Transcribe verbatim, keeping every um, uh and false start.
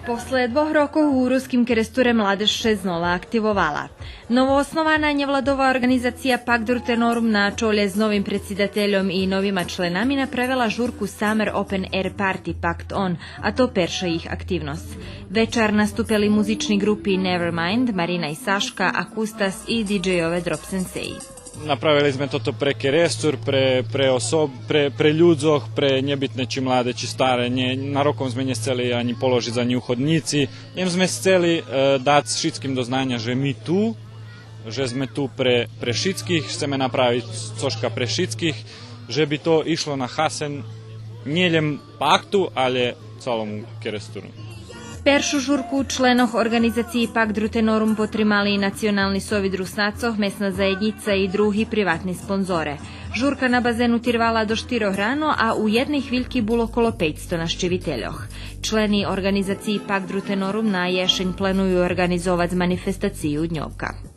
После двох рокох у Руским Керестуре младеж ше знова активовала. Новооснована нєвладова орґанизация Пакт Рутенорум на чолє з новим предсидательом и новима членами направела журку Summer Open Air Party Пакт Он, а то перша їх активносц. Вечар наступели музични ґрупи Nevermind, Марина и Сашка, Акустас и диджейове Drop Sensei. Направели зме тото пре Керестур, пре, пре особ-, пре, пре людзох, пре нєбитне чи младе, чи старе. Нє, нароком зме нє сцели анї положиц анї уходнїци. Лєм зме сцели, е, дац шицким до знаня же ми ту, же зме ту пре, пре шицких, сцеме направиц цошка пре шицких, же би то ишло на хасен нє лєм Пакту, алє цалому Керестуру. Першу журку членох орґанизациї Пакт Рутенорум потримали и Национални совит Руснацох, Месна заєднїца и други приватни спонзоре. Журка на базену тирвала до штирох рано, а у єдней хвильки було коло пейцсто нащивительох. Члени орґанизациї Пакт Рутенорум на єшень планую орґанизовац манифестацию дньовка.